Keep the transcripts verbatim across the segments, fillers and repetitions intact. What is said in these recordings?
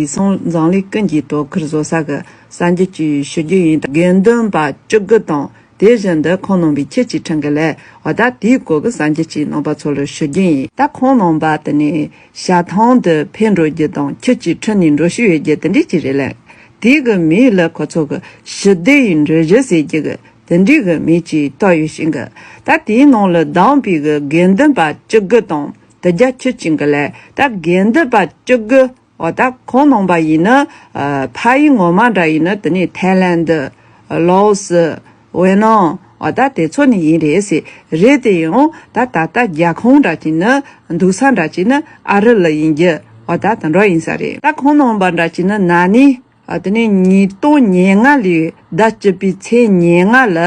དེང་སང་འཛམ་གླིང་ཀུན་གྱིས་དོ་ཁུར་བཟོ་ས་གི་གསར་འགྱུར་ཅིག་ཞུ་རྒྱུ་ཡིན། དགེ་འདུན་པ་བཅུ་དགུ་དང་དེ་བཞིན་དུ་ཁོང་རྣམ་པའི་ཁྱི་གཅིག་ཁྲིད་གི་ལས་འོ་ད་དེའི་སྐོར་གྱི་གསར་འགྱུར་ཅིག་རྣམ་པ་ཚོ་ལ་ཞུ་རྒྱུ་ཡིན། ད་ཁོང་རྣམ་པ་དེ་ནས་ཞྭ་ཐང་དུ་ཕེབས་འགྲོ་རྒྱུ་དང་ཁྱི་གཅིག་ཁྲིད་ནས་འགྲོ་བཞིན་ཡོད་རྒྱུ་དེ་འདྲ་ཅིག་རེད་ལ། དེའི་གི་མིང་ལ་ཁོ་ཚོ་གི་ཞི་བདེ་ཡི་འགྲུལ་བཞུད་ཟེར་རྒྱུ་གི་དེ་འདྲའི་གི་མིང་ཅིག་བཏགས་ཡོད་ཤིང་གི། ད་དེའི་ནང་ལ་བདམས་པའི་གི་དགེ་འདུན་པ་བཅུ་དགུ་དང་དེ་རྒྱ་ཁྱི་གཅིག་གི་ལས་ད་དགེ་འདུན་པ་བཅུ་དགུ་འོ་ད་ཁོང་རྣམ་པ་ཡིན་ན་ཨ་ཕ་ཡུལ་ངོ་མ་འདྲ་ཡིན་ན་དེ་ནས་ཐའི་ལན་དུ་ལའོ་སི་ཝེ་ནམ་འོ་ད་དེ་ཚོ་ནས་ཡིན་རེད་ཟེར། རེད་དེ་ཡང་ད་ད་ལྟ་རྒྱལ་ཁོངས་འདྲ་ཅིག་ནི་འདུག་ས་འདྲ་ཅིག་ནི་ཨ་རི་ལ་ཡིན་རྒྱུ་འོ་ད་དེ་འདྲ་ཡིན་ས་རེད། ད་ཁོང་རྣམ་པ་འདྲ་ཅིག་ནི་ན་ནིང་ཨ་དེ་ནས་ཉིས་སྟོང་ཉེར་ལྔ་ལོའི་ཟླ་བཅུ་པའི་ཚེས་ཉེར་ལྔ་ལ་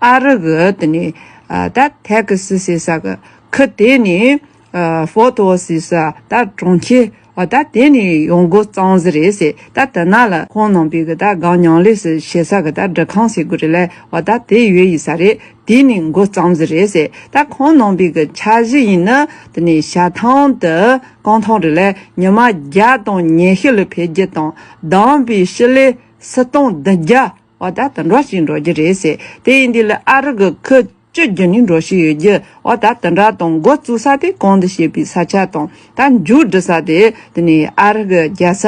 ཨ་རི་གི་དེ་ནས་ཨ་ད་ཐེག་སི་ཟེར་ས་གི་ཁུལ་དེ་ནས་ཨ་ཧྥོར་ཐི་ཝར་ཐི་ཟེར་ས་ད་གྲོང་ཁྱེར་འོ་ད་དེ་ནས་ཡོང་འགོ་བརྩམས་ཟིན་རེད་ཟེར། ད་དེ་ན་ལ་ཁོང་རྣམ་པའི་གི་ད་སྒང་ཉམས་ལེན་ཟེར་བྱེད་ས་གི་ད་སྒྲིག་ཁང་ཟེར་དགོས་རེད་ལ་འོ་ད་དེ་ཡོད་ཡིན་ས་རེད། དེ་ནས་འགོ་བརྩམས་ཟིན་རེད་ཟེར། ད་ཁོང་རྣམ་པའི་གི་འཆར་གཞི་ཡིན་ན་དེ་ནས་ཞྭ་ཐང་དུ་རྐང་ཐང་རེད་ལ་ཉི་མ་བརྒྱ་དང་ཉི་ཤུ་ལ་ཕེབས་རྒྱུ་དང་བདམས་པའི་ཞི་ལི་སུམ་སྟོང་བདུན་བརྒྱ་འོ་ད་དེ་འདྲ་ཞིག་འགྲོ་རྒྱུ་རེད་ཟེར། དེ་ཡིན་དུས་ལ་ཨ་རི་གི་ཁུལ་བཅུ་བརྒྱུད་ནས་འགྲོ་བཞིན་ཡོད་རྒྱུ་འོ་ད་དེ་འདྲ་དང་འགོ་བཙུགས་ས་དེ་གོང་དུ་བཤད་པའི་ས་ཆ་དང་ད་མཇུག་སྒྲིལ་ས་དེ་དེ་ནས་ཨ་རི་གི་རྒྱལ་ས་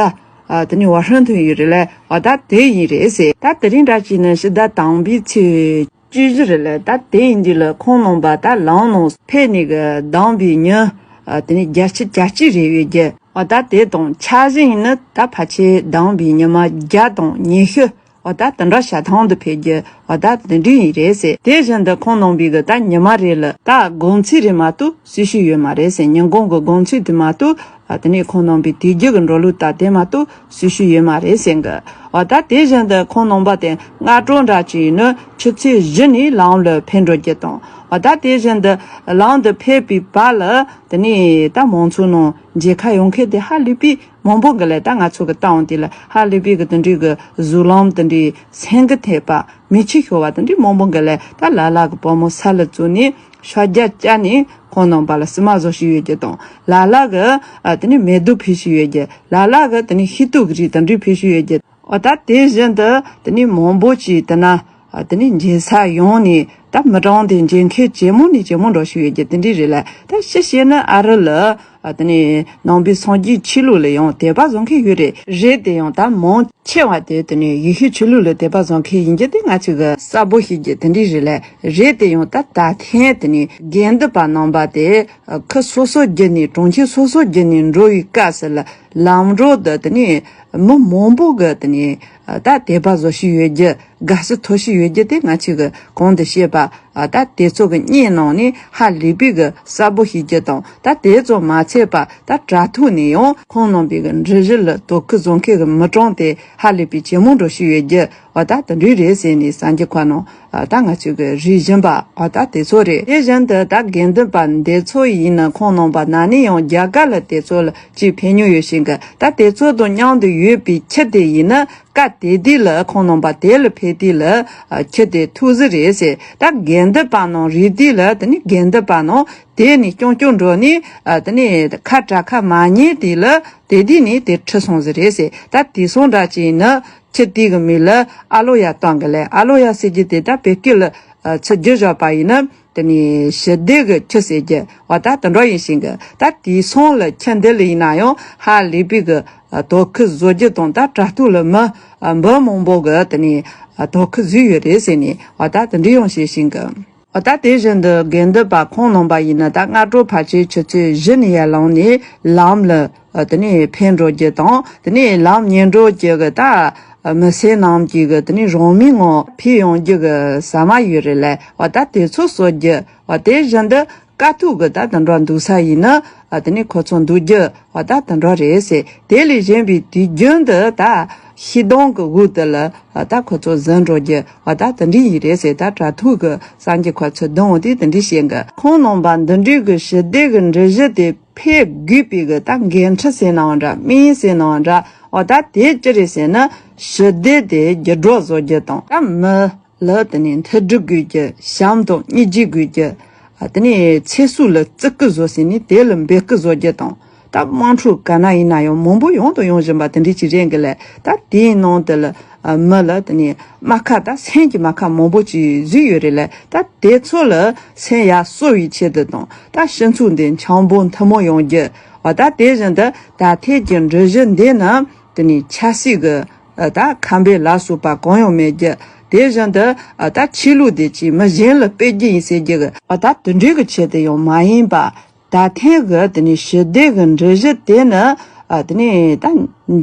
ཨ་དེ་ནས་ཝ་ཤིང་ཐོན་ཡོད་རེད་ལ་འོ་ད་དེ་ཡིན་རེད་ཟེར། ད་དེ་རིང་འདྲ་བྱས་ན་ཕྱི་ཟླ་དང་པོའི་ཚེས་བཅུ་བཞི་རེད་ལ་ད་དེ་ཡིན་དུས་ལ་ཁོང་རྣམ་པ་ད་ལམ་ནང་ཕེབས་ནས་གི་བདམས་པའི་མྱི་ཨ་དེ་ནས་བརྒྱད་ཅུ་གྱ་གཅིག་རེ་ཡོད་རྒྱུ་འོ་ད་དེ་དང་འཆར་གཞི་ཡིན་ན་ད་ཕལ་ཆེར་བདམས་པའི་ཉི་མ་བརྒྱ་དང་ཉི་ཤུ་འོ་ད་དེ་འདྲ་ཞྭ་ཐང་དུ་ཕེབས་རྒྱུ་འོ་ད་དེ་འདྲ་ཡིན་རེད་ཟེར། དེ་བཞིན་དུ་ཁོང་རྣམ་པའི་གི་ད་ཉི་མ་རེ་ལ་ད་དགོང་ཚིགས་རེ་མ་གཏོགས་གསོལ་ཞུ་ཡོད་མ་རེད་ཟེར། ཉིན་གུང་གི་དགོང་ཚིགས་དེ་མ་གཏོགས་ཨ་དེ་ནས་ཁོང་རྣམ་པའི་དུས་རྒྱུན་གྱི་འགྲོ་ལུགས་ད་དེ་མ་གཏོགས་གསོལ་ཞུ་ཡོད་མ་རེད་ཟེར་གི། འོ་ད་དེ་བཞིན་དུ་ཁོང་རྣམ་པ་དེ་སྔ་དྲོ་འདྲ་ཅིག་ཡིན་ན་ཆུ་ཚོད་བཞི་ནས་ལམ་ལ་ཕེབས་འགྲོ་རྒྱུ་དང་འོ་ད་དེ་བཞིན་དུ་ལམ་དུ་ཕེབས་པའི་བར་ལ་དེ་ནས་ད་མང་ཚོགས་ནང་མཇལ་ཁ་ཡོང་མཁན་དེ་ཧ་ལས་པའི་མང་པོ་གི་ལས་ད་ང་ཚོ་གི་ལྟ་འོང་དེ་ལ་ཧ་ལས་པའི་གི་དེ་འདྲའི་གི་གཟུགས་ལམ་དེ་འདྲའི་སེང་གེ་ཐེབས་པ་མི་ཆུ་ཤོར་བ་དེ་འདྲའི་མང་པོ་གི་ལས་ད་ལ་ལ་གི་བུ་མོ་ས་ལ་བཙུགས་ནས་ཤ་རྒྱགས་བཅག་ནས་ཁོང་རྣམ་པ་ལ་བསུ་མ་བཟོ་བཞིན་ཡོད་རྒྱུ་དང་ལ་ལ་གི་ཨ་དེ་ནས་མེ་དུག་ཕུལ་བཞིན་ཡོད་རྒྱུ་ལ་ལ་གི་དེ་ནས་ཤི་དུག་གི་རིགས་དེ་འདྲའི་ཕུལ་བཞིན་ཡོད་རྒྱུ། འོ་ད་དེ་བཞིན་དུ་དེ་ནས་མང་པོ་ཅིག་དེ་ན་ཨ་དེ་ནས་མཇལ་ས་ཡོང་ནས་ད་མི་གྲངས་དེ་མཇལ་མཁན་ཇེ་མང་ནས་ཇེ་མང་འགྲོ་བཞིན་ཡོད་རྒྱུ་དེ་འདྲ་རེད་ལ། ད་ཕྱི་བཤད་ན་ཨ་རི་ལ་ཨ་དེ་ནས་ནང་པའི་སངས་རྒྱས་ཆོས་ལུགས་ལ་ཡང་དད་པ་བཟང་མཁན་ཡོད་རེད། རེད་དེ་ཡང་ད་མང་ཆེ་བ་དེ་དེ་ནས་ཡེ་ཤུ་ཆོས་ལུགས་ལ་དད་པ་བཟང་མཁན་ཡིན་རྒྱུ་དེ་ང་ཚོས་གི་གསལ་པོ་ཤེས་རྒྱུ་དེ་འདྲ་རེད་ལ། རེད་དེ་ཡང་ད་ད་ཐེངས་དེ་ནས་དགེ་འདུན་པ་རྣམ་པ་དེ་ཁུལ་སོ་སོ་བརྒྱུད་ནས་གྲོང་ཁྱེར་སོ་སོ་བརྒྱུད་ནས་འགྲོ་བའི་སྐབས་སུ་ལ་ལམ་འགྲོ་དུ་དེ་ནས་མི་མང་པོ་གི་དེ་ནས་ད་དད་པ་བཟོ་བཞིན་ཡོད་རྒྱུ་དགའ་བསུ་ཐོབ་བཞིན་ཡོད་རྒྱུ་དེ་ང་ཚོས་གི་གོང་དུ་བཤད་པ་ད་དེ་ཚོ་གི་བརྙན་ནང་ནས་ཧ་ལས་པའི་གི་གསལ་པོ་ཤེས་རྒྱུ་དང་ད་དེ་ཚོ་མ་ཚད་པ་ད་དྲ་ཐོག་ནས་ཡང་ཁོང་རྣམ་པའི་གི་འགྲུལ་བཞུད་ལ་དོ་ཁུར་བཟོ་མཁན་གི་མི་གྲངས་དེ་ཧ་ལས་པའི་ཇེ་མང་འགྲོ་བཞིན་ཡོད་རྒྱུ། འོ་ད་དེ་འདྲ་རེད་ཟེར་ནས་གསར་འགྱུར་ཁག་ནང་ཨ་ད་ང་ཚོས་གི་རིག་བཞིན་པ་འོ་ད་དེ་ཚོ་རེད། དེ་བཞིན་དུ་ད་དགེ་འདུན་པ་འདི་ཚོ་ཡིན་ན་ཁོང་རྣམ་པ་ན་ནིང་ཡང་རྒྱ་གར་ལ་དེ་ཚོ་ལ་ཅིག་ཕེབས་མྱོང་ཡོད་བཞིན་གི་ད་དེ་ཚོ་དང་མཉམ་དུ་ཡོད་པའི་ཁྱི་དེ་ཡིན་ན་སྐབས་དེ་དུས་ལ་ཁོང་རྣམ་པ་དེ་ལ་ཕེབས་དུས་ལ་ཨ་ཁྱི་དེ་ཐུག་ཟིན་རེད་ཟེར། ད་དགེ་འདུན་པ་ནང་རེད་དུས་ལ་དེ་ནི་དགེ་འདུན་པ་ནང་དེ་ནི་རྐྱང་རྐྱང་འགྲོ་ནས་ཨ་དེ་ནི་ཁ་གྲག་ཁ་མ་ཉན་དུས་ལ་དེ་དུས་ནི་དེ་ཁྲིད་སོང་ཟིན་རེད་ཟེར། ད་དེ་སོང་འདྲ་ཅིག་ཡིན་ན། ཁྱི་དེ་གི་མིང་ལ་ཨ་ལོ་ཡ་བཏགས་གི་ལས། ཨ་ལོ་ཡ་ཟེར་རྒྱུ་དེ་ད་བོད་སྐད་ལ་ཨ་ཚུར་བསྒྱུར་བཞག་པ་ཡིན་ན་དེ་ནི་ཞི་བདེ་གི་ཁྱི་ཟེར་རྒྱུ་འོ་ད་དེ་འདྲ་ཡིན་ཞིང་གི། ད་དེ་སོང་ལ་ཁྱི་འདི་ལ་ཡིན་ན་ཡང་ཧ་ལས་པའི་གི་ཨ་དོ་ཁུར་བཟོ་རྒྱུ་དང་ད་དྲ་ཐོག་ལ་མི་ཨ་འབུམ་མང་པོ་གི་དེ་ནི་ཨ་དོ་ཁུར་བཟོས་ཡོད་རེད་ཟེར་ནས་འོ་ད་དེ་འདྲ་ཡང་བཤད་ཞིང་གི། འོ་ད་དེ་བཞིན་དུ་དགེ་འདུན་པ་ཁོང་རྣམ་པ་ཡིན་ན་ད་སྔ་དྲོ་ཕལ་ཆེར་ཆུ་ཚོད་བཞི་ནས་ཡར་ལངས་ནས་ལམ་ལ་ཨ་དེ་ནས་ཕེབས་འགྲོ་རྒྱུ་དང་དེ་ནས་ལམ་ཉེ་འགྲོ་རྒྱུ་གི་ད་མི་སེར་རྣམས་ཀྱིས་གི་དེ་ནས་རང་མོས་ངང་ཕེབས་ཡོང་རྒྱུ་གི་ཟ་མ་ཡོད་རེད་ལས། འོ་ད་དེ་ཚོ་གསོལ་རྒྱུ། འོ་དེ་བཞིན་དུ་དཀའ་ཐུག་གི་ད་དེ་འདྲ་འདུག་ས་ཡིན་ན་ཨ་དེ་ནས་ཁོ་ཚོ་འདུག་རྒྱུ་འོ་ད་དེ་འདྲ་རེད་ཟེར། དེ་ལས་གཞན་པའི་དུས་རྒྱུན་དུ་ད་ཤིང་སྡོང་གི་འོག་དེ་ལ་ཨ་ད་ཁོ་ཚོ་གཟིམ་འགྲོ་རྒྱུ་འོ་ད་དེ་འདྲ་ཡིན་རེད་ཟེར། ད་དྲ་ཐོག་གི་གསར་འགྱུར་ཁག་ཚོ་བདུན་འོང་དུས་དེ་འདྲ་བཤད་གི། ཁོང་རྣམ་པ་འདི་འདྲའི་གི་ཞི་བདེ་གི་འགྲུལ་བཞུད་དེ་ཕེབས་དགོས་པའི་གི་ད་འགན་འཁྲི་ཟེར་ནའང་འདྲ། དམིགས་ཡུལ་ཟེར་ནའང་འདྲ། འོ་ད་དེ་ཅི་རེད་ཟེར་ན་ཞི་བདེ་དེ་བརྒྱུད་སྒྲོག་བཟོ་རྒྱུ་དང་ད་མི་ལ་དེ་ནས་མཐུན་སྒྲིལ་དགོས་རྒྱུ། བྱམས་དང་སྙིང་རྗེ་དགོས་རྒྱུ། ཨ་དེ་ནས་ཚེ་སྲོག་ལ་བརྩི་བཀུར་བཟོ་ཟེར་ནས་དེ་ལ་འབོད་སྐུལ་བཟོ་རྒྱུ་དང་ ད་དམངས་ཁྲོད་ག་ན་ཡིན་ན་ཡང་མང་པོ་ཡོང་དང་ཡོང་བཞིན་པ་དེ་འདྲ་ཅིག་རེད་གི་ལས། ད་དེའི་ནང་དུ་ལ་ཨ་མི་ལ་དེ་ནས་རྨ་ཁ་ད་སེམས་ཀྱི་རྨ་ཁ་མང་པོ་ཅིག་བཟོས་ཡོད་རེད་ལས། ད་དེ་ཚོ་ལ་སེམས་ཡར་གསོ་བའི་ཆེད་དུ་དང་། ད་སྤྱི་ཚོགས་འདི་འཆམ་པོ་མཐུན་མོ་ཡོང་རྒྱུ། འོ་ད་དེ་བཞིན་དུ་ད་ཐེངས་ཀྱི་འགྲུལ་བཞུད་འདི་ནི་དེ་ནས་ཆབ་སྲིད་ཀྱི་ཨ་ད་ཁ་འབེལ་ལ་སོགས་པ་གང་ཡང་མེད་རྒྱུ། དེ་བཞིན་དུ་ཨ་ད་ཆོས་ལུགས་དེ་ཅིག་མི་གཞན་ལ་སྤེལ་རྒྱུ་ཡིན་ཟེར་རྒྱུ་གི་ཨ་ད་དེ་འདྲའི་གི་ཆེད་དུ་ཡང་མ་ཡིན་པ། ད་ཐེངས་གི་དེ་ནས་ཞི་བདེ་གི་འགྲུལ་བཞུད་དེ་ནི་ཨ་དེ་ནས་ད་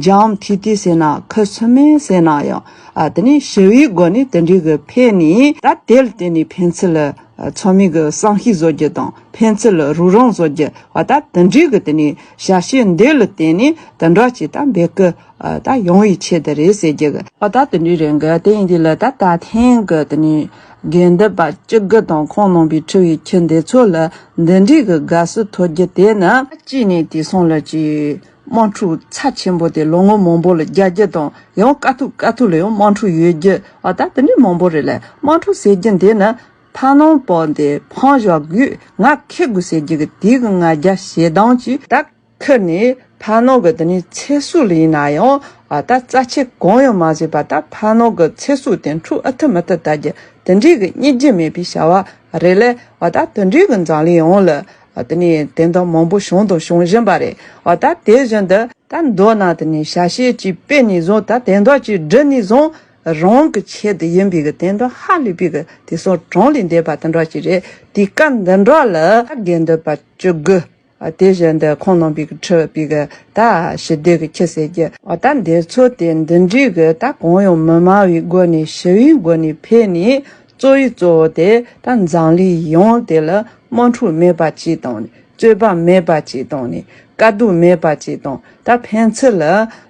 འཇམ་ཐིང་ཐིང་ཟེར་ན་ཁུ་སིམ་མེར་ཟེར་ན་ཡང་ཨ་དེ་ནས་ཞི་བའི་སྒོ་ནས་དེ་འདྲའི་གི་ཕེབས་ནས། ད་དེ་ལ་བརྟེན་ནས་ཕན་ཚུན་ལ་ཨ་ཚང་མས་གི་བསམ་ཤེས་བཟོ་རྒྱུ་དང་། ཕན་ཚུན་ལ་རོགས་རམ་བཟོ་རྒྱུ། འོ་ད་དེ་འདྲའི་གི་དེ་ནས་བྱ་བྱེད་འདི་ལ་བརྟེན་ནས་དེ་འདྲ་ཅིག་ད་འབད་གི་ཨ་ད་ཡོང་བའི་ཆེད་དུ་རེད་ཟེར་རྒྱུ་གི། འོ་ད་དེ་འདྲའི་རེད་གི། དེ་ཡིན་དུས་ལ་ད་ད་ཐེངས་གི་དེ་ནས་དགེ་འདུན་པ་བཅུ་དགུ་དང་ཁོང་རྣམ་པའི་ཁྲིད་པའི་ཁྱི་འདི་ཚོ་ལ་འདི་འདྲའི་གི་དགའ་བསུ་ཐོབ་རྒྱུ་དེ་ནི། གཅིག་ནས་དེང་སང་ལ་ཅིག་དམངས་ཁྲོད་ཚབས་ཆེན་པོ་དེ་ལོ་ངོ་མང་པོ་ལ་རྒྱག་རྒྱུ་དང་། ཡང་དཀའ་ཐུབ་དཀའ་ཐུབ་ལ་ཡང་དམངས་ཁྲོད་ཡོད་རྒྱུ། འོ་ད་དེ་འདྲའི་མང་པོ་རེད་ལས། དམངས་ཁྲོད་ཟེར་རྒྱུ་འདི་ནི་ཕ་ནང་པོ་འདི་ཕམ་བཞག་དགོས། ང་ཁེ་དགོས་ཟེར་རྒྱུ་གི་དེ་གི་ང་རྒྱལ་ཞེ་སྡང་གིས་ད་ཁུར་ནས་ཕ་ནང་གི་དེ་ནས་ཚེ་སྲོག་ལ་ཡིན་ན་ཡང་ཨ་ད་རྩ་ཆེ་གང་ཡང་མ་བཟོས་པ། ད་ཕ་ནང་གི་ཚེ་སྲོག་དེ་འཕྲོག་ཨ་ཐུབ་མི་ཐུབ་ལྟ་རྒྱུ་དེ་འདྲའི་གི་སྙིང་རྗེ་མེད་པའི་བྱ་བ་རེད་ལས། འོ་ད་དེ་འདྲའི་གི་འཛམ་གླིང་ཡོངས་ལ་ཨ་དེ་ནས་དེ་འདྲ་མང་པོ་བྱུང་དང་བྱུང་བཞིན་པ་རེད། འོ་ད་དེ་བཞིན་དུ་ད་མདོར་ན་དེ་ནས་བྱ་བྱེད་ཅིག་སྤེལ་ནས་བཟུང་། ད་དེ་འདྲ་ཅིག་བསྒྲུབས་ནས་བཟུང་། རང་གི་ཆེད་དུ་ཡིན་པའི་གི་དེ་འདྲ་ཧ་ལས་པའི་གི་དེང་སང་གྲངས་ལས་འདས་པ་དེ་འདྲ་ཅིག་རེད། དེ་སྐབས་འདི་འདྲ་ལ་དགེ་འདུན་པ་བཅུ་དགུ། ཨ་དེ་བཞིན་དུ་ཁོང་རྣམ་པའི་གི་ཁྲིད་པའི་གི་ད་ཞི་བདེ་གི་ཁྱི་ཟེར་རྒྱུ། འོ་ད་འདི་ཚོ་དེ་འདི་འདྲའི་གི་ད་གང་ཡང་མི་སྨྲ་བའི་སྒོ་ནས་ཞི་བའི་སྒོ་ནས་ཕེབས་ནས། གཙོ་བོའི་གཙོ་བོ་དེ་ད་འཛམ་གླིང་ཡོངས་དེ་ལ་དམངས་ཁྲོད་མེད་པ་ཅིག་བཏང་ནས། རྩོད་པ་མེད་པ་ཅིག་བཏང་ནས། དཀའ་སྡུག་མེད་པ་ཅིག་དང་། ད་ཕན་ཚུན་ལ་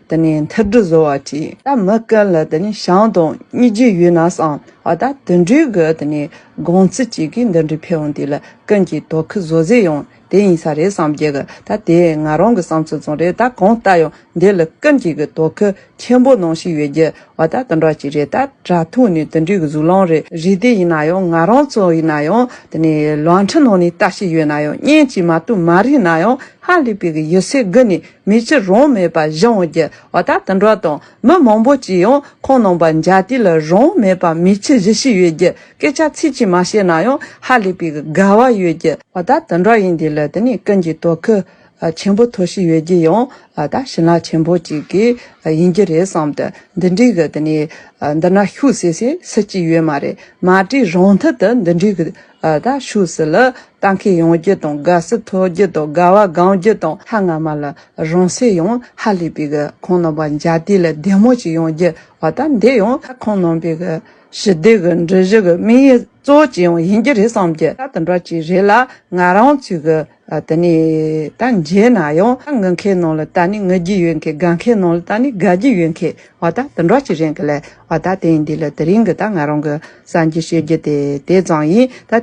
དེ་ནས་མཐུན་སྒྲིལ་བཟོ་བ་ཅིག་ད་མི་ཀུན་ལ་དེ་ནས་བྱམས་དང་སྙིང་རྗེ་ཡོད་ན་བསམ། འོ་ད་དེ་འདྲའི་གི་དེ་ནས་དགོངས་ཚུལ་ཅིག་གིས་འདི་འདྲའི་ཕེབས་འོང་དུས་ལ་ཀུན་གྱིས་དོ་ཁུར་བཟོ་ཟེར་ཡང་དེ་ཡིན་ས་རེད་བསམ་རྒྱུ་གི། ད་དེ་ང་རང་གི་བསམ་ཚུལ་ཙམ་རེད། ད་གང་ལྟར་ཡང་འདི་ལ་ཀུན་གྱིས་གི་དོ་ཁུར་ཆེན་པོ་གནང་བཞིན་ཡོད་རྒྱུ། འོ་ད་དེ་འདྲ་ཅིག་རེད། ད་དྲ་ཐོག་ནས་དེ་འདྲའི་གི་གཟུགས་ལམ་རེད། རེད་དེ་ཡིན་ན་ཡང་ང་རང་ཚོ་ཡིན་ན་ཡང་དེ་ནས་ལམ་ཁྲིད་ནང་ནས་ལྟ་བཞིན་ཡོད་ན་ཡང་། བརྙན་གྱིས་མ་གཏོགས་མ་རིག་ན་ཡང་ཧ་ལས་པའི་གི་ཡིད་སེམས་སྒུག་ནས་མིག་ཆུ་རང་མེད་པ་བཞིན་འོང་རྒྱུ། འོ་ད་དེ་འདྲ་དང་། མི་མང་པོ་ཅིག་ཡང་ཁོང་རྣམ་པ་མཇལ་དུས་ལ་རང་མེད་པ་མིག་ཆུ་བཞུར་བཞིན་ཡོད་རྒྱུ། སྐད་ཆ་ཚིག་གཅིག་མ་བཤད་ན་ཡང་ཧ་ལས་པའི་གི་དགའ་བ་ཡོད་རྒྱུ། འོ་ད་དེ་འདྲ་ཡིན་དུས་ལ་དེ་ནས་ཀུན་གྱིས་དོ་ཁུར་ཨ་ཆེན་པོ་ཐོབ་བཞིན་ཡོད་རྒྱུ་ཡང་ཨ་ད་བྱིན་རླབས་ཆེན་པོ་ཅིག་གི་ཨ་ཡིན་རྒྱུ་རེད་བསམ་སྟེ། འདི་འདྲའི་གི་དེ་ནས་ཨ་འདི་ན་ཤུགས་ཟེར་ཟེར་སུ་གཅིག་ཡོད་མ་རེད། མ་གྲོས་རང་ཐད་དུ་འདི་འདྲའི་གི་ཨ་ད་ཤུགས་སུ་ལ་ལྟ་མཁན་ཡོང་རྒྱུ་དང་། དགའ་བསུ་ཐོབ་རྒྱུ་དང་། དགའ་བ་སྒོམ་རྒྱུ་དང་། ལྷ་སྔ་མ་ལ་རང་སེམས་ཡང་ཧ་ལས་པའི་གི་ཁོང་རྣམ་པ་མཇལ་དུས་ལ་བདེ་མོ་ཅིག་ཡོང་རྒྱུ། འོ་ད་འདི་ཡང་ད་ཁོང་རྣམ་པའི་གི་ཞི་བདེ་གི་འགྲུལ་བཞུད་གི་དམིགས་ཡུལ་གཙོ་བོ་ཅིག་ཡང་ཡིན་རྒྱུ་རེད་བསམ་རྒྱུ། ད་དེ་འདྲ་ཅིག་རེད་ལ། ང་རང་ཚོའི་གི་ཨ་དེ་ནས་ད་མཇལ་ན་ཡང་ད་ངུ་མཁན་ནང་ལ་ལྟ་ནས་ངུ་རྒྱུ་ཡོད་མཁན། དགའ་མཁན་ནང་ལ་ལྟ་ནས་དགའ་རྒྱུ་ཡོད་མཁན། འོ་ད་དེ་འདྲ་ཅིག་རེད་གི་ལས། འོ་ད་དེ་ཡིན་དུས་ལ་དེ་རིང་གི་ད་ང་རང་གི་གསར་འགྱུར་བཤད་རྒྱུ་དེ་དེ་ཙམ་ཡིན། ད་